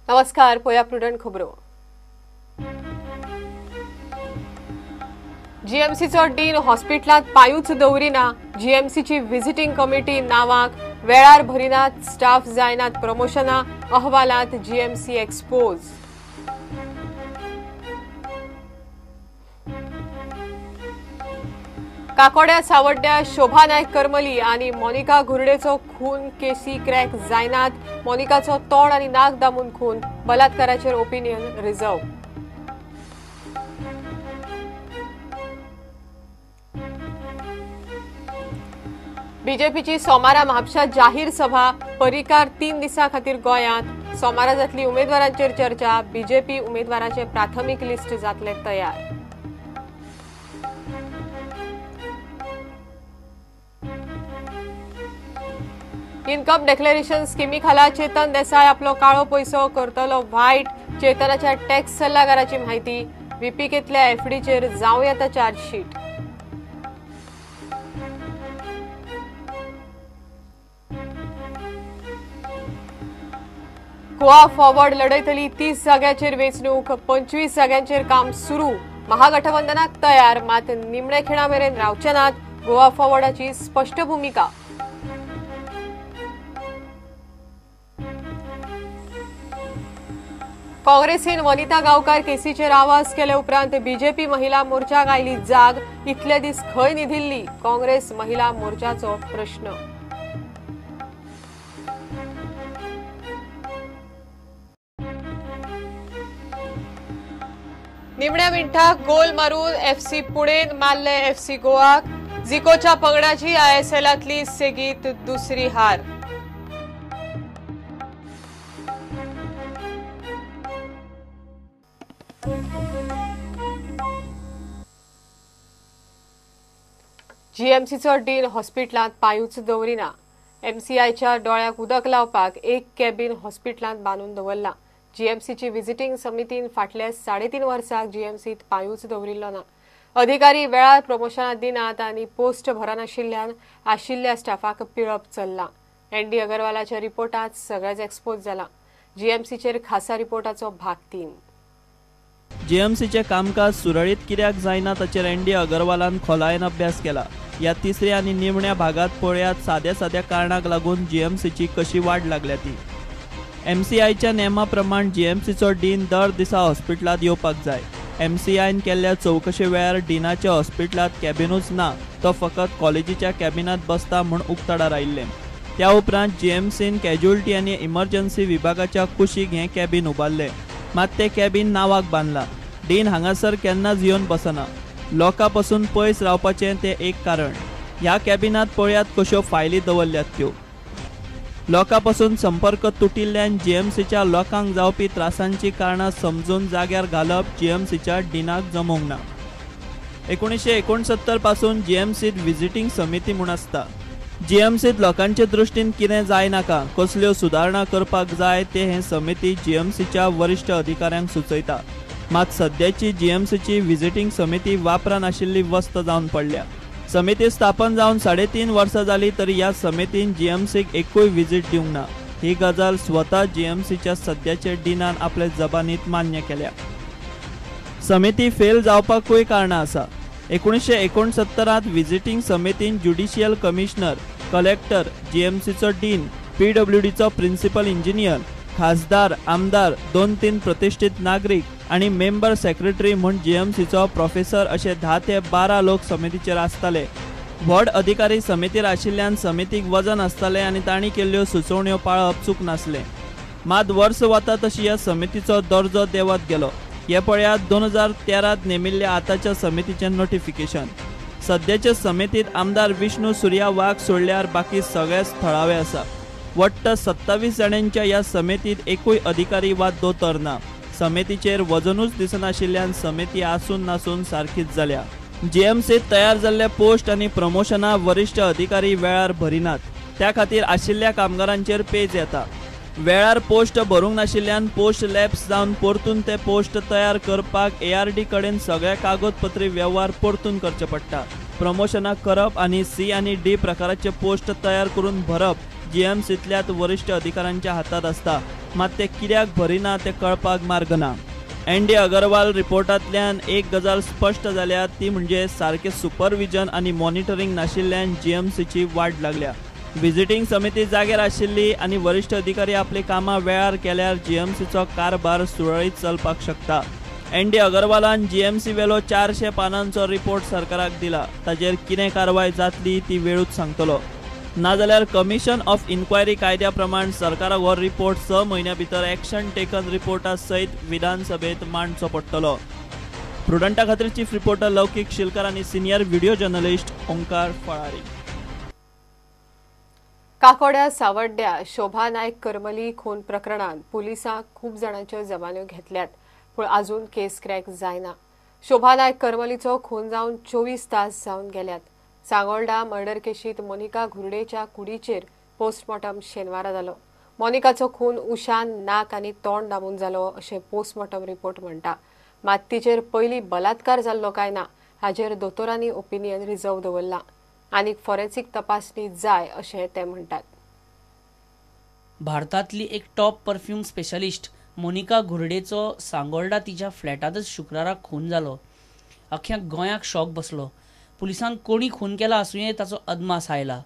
नमस्कार, पोया प्रुडंट खबरो। जीएमसीचो डीन हॉस्पिटलांत पायूच दवरिना। जीएमसीची व्हिजिटिंग कमिटी नावाक वेळार भरिनात, स्टाफ जायनात प्रमोशना, अहवालांत जीएमसी एक्सपोज। काकोड्या सावड्ड्या शोभा नायक करमली आनी मोनिका घुरडेचो खून केसी क्रॅक जायनात। मोनिकाचो तोंड आनी नाक दामून खून, बलात्काराचेर ओपिनियन रिझर्व। बीजेपीची सोमारा म्हापशा जाहीर सभा, परिकार 3 दिसां खातीर गोंयांत। सोमारा जातली उमेदवारांचेर चर्चा, बीजेपी उमेदवाराचे प्राथमीक लिस्ट जातले तयार। इन्कम डेक्लरेशन स्किमी खाला चेतन देसाय आपलो काळो पैसो करतलो व्हायट। चेतनाच्या टॅक्स सल्लागाराची माहिती, व्हीपीकेंतल्या एफडीचेर जावं येता चार्जशीट। गोवा फॉरवर्ड लढयतली 30 जाग्यांचेर वेंचणूक, 25 जाग्यांचेर काम सुरू। महागठबंधनाक तयार, मात निमणे खिणा मेरेन रावचे नात, गोवा फॉरवर्डाची स्पश्ट भूमिका। काँग्रेसीन वनिता गांवकार केसीचेर आवाज केले उपरांत बीजेपी महिला मोर्चाक आयली जाग। इतले दीस खंय निधिल्ली काँग्रेस महिला मोर्चाचो प्रश्न। निमण्या मिनटाक गोल मारून एफसी पुणेन मारले एफसी गोवाक। झिकोच्या पंगडाची आयएसएलांतली सेगीत दुसरी हार। जीएमसीचो डीन हॉस्पिटलांत पायूच दवरिना। एमसीआयच्या डोळ्याक उदक लावपाक एक कॅबीन हॉस्पिटलांत बांदून दवरला। जीएमसीची व्हिजिटिंग समितीन फाटल्या 3.5 वर्सांक जीएमसीत पायूच दवरिल्लो ना। अधिकारी वेळार प्रमोशनां दिनात आनी पोस्ट भरनाशिल्ल्यान आशिल्ल्या स्टाफाक पिळप चल्लां। एनडी अगरवालाच्या रिपोर्टांत सगळेच एक्सपोज जाला। जीएमसीचेर खासा रिपोर्टाचो भाग 3। जीएमसीचे कामकाज सुरळीत कित्याक जायना ताचेर एनडी अगरवालान खोलायेन अभ्यास केला। ह्या तिसऱ्या आनी निमण्या भागात पळयात साद्या साद्या कारणाक लागून जीएमसीची कशी वाड लागल्या ती। एमसीआयच्या नेमा प्रमाण जीएमसीचो डीन दर दिसा हॉस्पिटलांत येवपाक जाय। एमसीआयन केल्ल्या चवकशे वेळार डीनाच्या हॉस्पिटलांत कॅबिनूच ना, तो फकत कॉलेजीच्या कॅबिनांत बसता म्हूण उक्ताडार आयिल्लें। त्या उपरांत जीएमसीन कॅज्युअल्टी आनी इमर्जन्सी विभागाच्या कुशीक हें कॅबीन उबारलें, मात तें कॅबीन नांवाक बांदलां। डीन हांगासर केन्नाच येवन बसना, लोकां पसून पयस रावपाचें तें एक कारण। ह्या कॅबिनांत पळयात कश्यो फायली दवरल्यात त्यो। लोकां पसून संपर्क तुटिल्ल्यान जीएमसीच्या लोकांक जावपी त्रासांची कारणां समजून जाग्यार घालप जीएमसीच्या डीनाक जमोवंक ना। 1969 पासून जीएमसीत व्हिजिटींग समिती म्हूण आसता। जीएमसीत लोकांचे दृश्टीन कितें जाय नाका, कसल्यो सुदारणा करपाक जाय ते हे समिती जीएमसीच्या वरिश्ठ अधिकाऱ्यांक सुचयता। मात सद्याची जीएमसीची व्हिजिटींग समिती वापरान आशिल्ली वस्त जावन पडल्या। समिती स्थापन जावन 3.5 वर्सां जाली तरी ह्या समितीन जीएमसीक एकूय व्हिजीट दिवंक ना। ही गजाल स्वता जीएमसीच्या सद्याचे डीनान आपले जबानीत मान्य केल्या। समिती फेल जावपाकूय कारणां आसा। 1969 व्हिजिटींग समितीन ज्युडिशियल कमिशनर, कलेक्टर, जीएमसीचो डीन, पीडब्ल्यूडीचो प्रिन्सिपल इंजिनियर, खासदार, आमदार, 2-3 प्रतिष्ठित नागरीक आनी मेंबर सेक्रेटरी म्हूण जीएमसीचो प्रोफेसर अशे 10 ते 12 लोक समितीचेर आसताले। व्हड अधिकारी समितीर आशिल्ल्यान समितीक वजन आसतालें आनी तांणी केल्ल्यो सुचोवण्यो पाळप चूक नासलें। मात वर्स वता तशी ह्या समितीचो दर्जो देंवत गेलो। हे पळयात 2013 नेमिल्ल्या आतांच्या समितीचें नोटिफिकेशन। सद्याचे समितीत आमदार विष्णू सुर्या वाघ सोडल्यार बाकी सगळेच थळावे आसा। वट्ट 27 जाणांच्या ह्या समितीत एकूय अधिकारी वा दोतोर ना। समितीचेर वजनूच दिसनाशिल्ल्यान समिती आसून नासून सारकीच जाल्या। जीएमसीत तयार जाल्ले पोस्ट आनी प्रमोशनां वरिश्ठ अधिकारी वेळार भरिनात, त्या खातीर आशिल्ल्या कामगारांचेर पेज येता। वेळार पोस्ट भरूंक नाशिल्ल्यान पोस्ट लॅप्स जावन परतून ते पोस्ट तयार करपाक एआरडी कडेन सगळे कागदपत्री वेव्हार परतून करचे पडटा। प्रमोशनां करप आनी सी आनी डी प्रकाराचे पोस्ट तयार करून भरप जीएमसींतल्यात वरिश्ठ अधिकाऱ्यांच्या हातात आसता। मात ते कित्याक भरिना ते कळपाक मार्ग ना. एन डी अगरवाल रिपोर्टांतल्यान एक गजाल स्पश्ट जाल्या ती म्हणजे सारकें सुपरविजन आनी मॉनिटरींग नाशिल्ल्यान जीएमसीची वाट लागल्या. विजिटींग समिती जाग्यार आशिल्ली आनी वरिश्ठ अधिकारी आपली कामां वेळार केल्यार जीएमसीचो कारभार सुरळीत चलपाक शकता. एन डी अगरवालान जीएमसी वेलो 400 पानांचो रिपोर्ट सरकाराक दिला. ताचेर कितें कारवाय जातली ती वेळूच सांगतलो. नाजाल्यार कमिशन ऑफ इन्क्वायरी कायद्या प्रमाण सरकाराक हो रिपोर्ट 6 म्हयन्या भितर एक्शन टेकन रिपोर्टा सयत विधानसभेत मांडचो पडटलो. प्रुडंटा खातीर चीफ रिपोर्टर लौकीक शिलकर आनी senior video journalist Omkar Falari. काकोड्या सावड्ड्या शोभा नायक करमली खून प्रकरणात पुलिसांक खूब जाणांच्यो जबान्यो घेतल्यात, पूण अजून केस क्रॅक जायना. शोभा नायक करमलीचो खून जावन 24 तास जावन गेल्यात. सांगोल्डा मर्डर केशीत मोनिका घुरडेच्या कुडीचेर पोस्टमॉर्टम शेनवारा जालो. मोनिकाचो खून उशान नाक आनी तोंड दामून जालो अशें पोस्टमॉर्टम रिपोर्ट म्हणटा. मात तिचेर पयलीं बलात्कार जाल्लो काय ना हाजेर दोतोरांनी ओपिनियन रिजर्व दवरला आनी फॉरेन्सिक तपासणी जाय अशें ते म्हणटात. भारतांतली एक टॉप परफ्यूम स्पेशलिस्ट मोनिका घुरडेचो सांगोल्डा तिच्या फ्लॅटांतच शुक्राराक खून जालो. अख्ख्या गोंयाक शॉक बसलो. पुलिसांक कोणी खून केला आसुये ताचो अदमास आयला.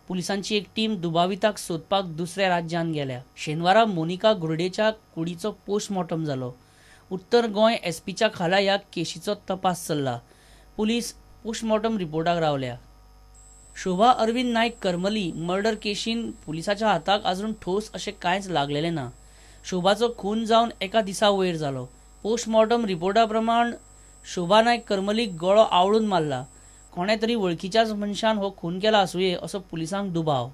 पुलिसांची एक टीम दुबाविताक सोदपाक दुसऱ्या राज्यांत गेल्या. शेनवारा मोनिका घुरडेच्या कुडीचो पोस्टमॉर्टम जालो. उत्तर गोंय एसपीच्या खाला ह्या केशीचो तपास चल्ला. पुलीस पोस्टमॉर्टम रिपोर्टाक रावल्या. शोभा अरविंद नायक करमली मर्डर केशीन पुलिसाच्या हाताक अजून ठोस अशें कांयच लागलेलें ना. शोभाचो खून जावन एका दिसा वयर जालो. पोस्टमॉर्टम रिपोर्टा प्रमाण शोभा नायक करमलीक गळो आवळून मारला. कोणे तरी वळखीच्याच मनशान हो खून केला आसुये असो पुलिसांक दुबाव.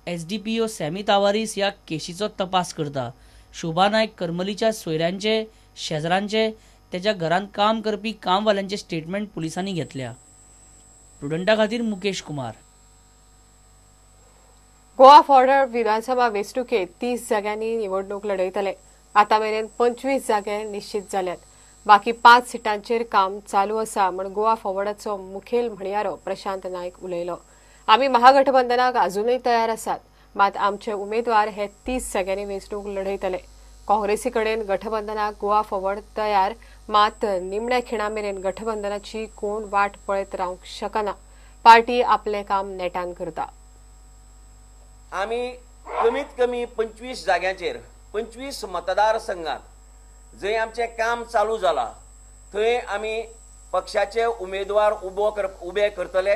एसडीपीओ सॅमी तावारीस ह्या केशीचो तपास करता. शोभा नायक करमलीच्या सोयऱ्यांचे, शेजरांचे, त्याच्या घरांत काम करपी कामवाल्यांचे स्टेटमेंट पुलिसांनी घेतल्या. प्रुडंटा खातीर मुकेश कुमार. गोवा फॉरवर्ड विधानसभा वेंचणुकेत 30 जाग्यांनी निवडणूक लढयतले. आतां मेरेन 25 जागे निश्चित जाल्यात. बाकी 5 सिटांचेर काम चालू आसा म्हण गोवा फॉरवर्डाचो मुखेल म्हणयारो प्रशांत नायक उलयलो. आमी महागठबंधनाक अजूनय तयार आसात, मात आमचे उमेदवार हे 30 जाग्यांनी वेंचणूक लढयतले. काँग्रेसी कडेन गठबंधनाक गोवा फॉरवर्ड तयार, मात निमण्या खिणा मेरेन गठबंधनाची कोण वाट पळयत रावंक शकना. पार्टी आपलें काम नेटान करता. आमी कमीत कमी 25 जाग्यांचेर 25 मतदारसंघात जंय आमचें काम चालू जाला थंय आमी पक्षाचे उमेदवार उबे करतले.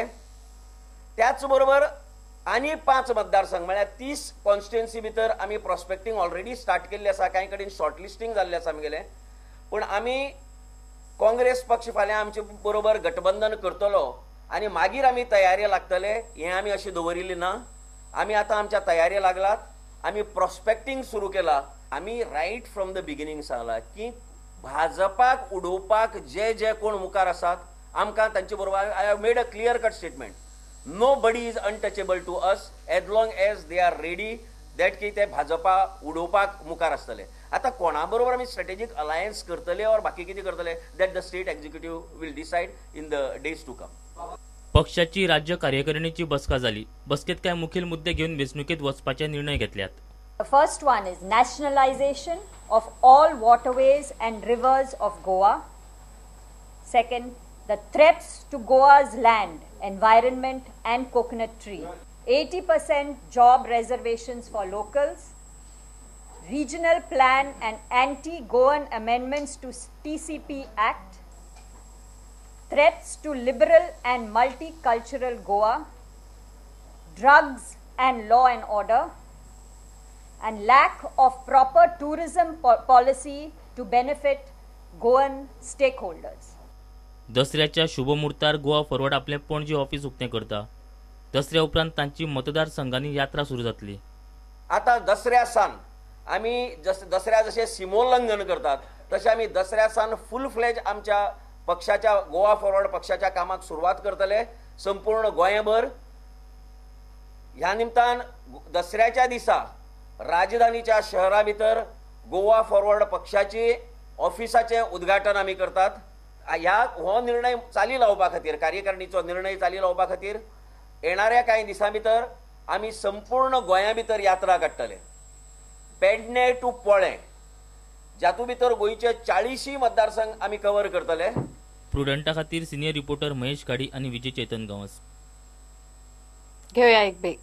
त्याच बरोबर आनी 5 मतदारसंघ म्हळ्यार 30 कॉन्स्टिट्युएन्सी भितर आमी प्रॉस्पेक्टींग ऑलरेडी स्टार्ट केल्ली आसा. कांय कडेन शॉर्ट लिस्टींग जाल्लें आसा आमगेलें. पूण आमी काँग्रेस पक्ष फाल्यां आमचे बरोबर गठबंधन करतलो आनी मागीर आमी तयारी लागतले हें आमी अशें दवरिल्लें ना. आमी आतां आमच्या तयारी लागलात. आमी प्रॉस्पेक्टींग सुरू केला. आमी रायट फ्रॉम the beginning सांगला की भाजपाक उडोवपाक जे जे कोण मुखार आसात आमकां तांचे बरोबर I have made a clear cut statement. Nobody is untouchable to us as long as they are ready that की ते भाजपा उडोवपाक मुखार आसतले. आतां कोणा बरोबर आमी स्ट्रेटेजीक अलायन्स करतले ऑर बाकी कितें करतले that the state executive will decide in the days to come. पक्षाची राज्य कार्यकारिणीची बसका जाली. बसकेत कांय मुखेल मुद्दे घेवन वेंचणुकेत वचपाचे निर्णय घेतल्यात. The first one is nationalization of all waterways and rivers of Goa. Second, the threats to Goa's land, environment and coconut tree. 80% job reservations for locals. Regional plan and anti-Goan amendments to TCP Act. Threats to liberal and multicultural Goa. Drugs and law and order. And lack of proper tourism policy to benefit Goan stakeholders. दसऱ्याच्या शुभमुहूर्तार Goa forward आपलें Panaji office उक्तें करता. दसऱ्या उपरांत तांची मतदारसंघांनी यात्रा सुरू जातली. आतां दसऱ्या सान आमी दसऱ्या जशें सिमोल्लंघन करतात तशें आमी दसऱ्या सान फूल फ्लॅज आमच्या पक्षाच्या गोवा फॉरवर्ड पक्षाच्या कामाक सुरवात करतले संपूर्ण गोंयभर. ह्या निमतान दसऱ्याच्या दिसा राजधानीच्या शहरा भितर गोवा फॉरवर्ड पक्षाची ऑफिसाचें उद्घाटन आमी करतात. ह्या हो निर्णय चाली लावपा खातीर, कार्यकारिणीचो निर्णय चाली लावपा खातीर येणाऱ्या कांय दिसां भितर आमी संपूर्ण गोंया भितर यात्रा काडटले. पेडणे टू पोळें, जातूंत भितर गोंयचे 40 मतदारसंघ आमी कवर करतले. प्रुडंटा खातीर सिनियर रिपोर्टर महेश घाडी आनी विजय चेतन गांवस. घेवया एक ब्रेक.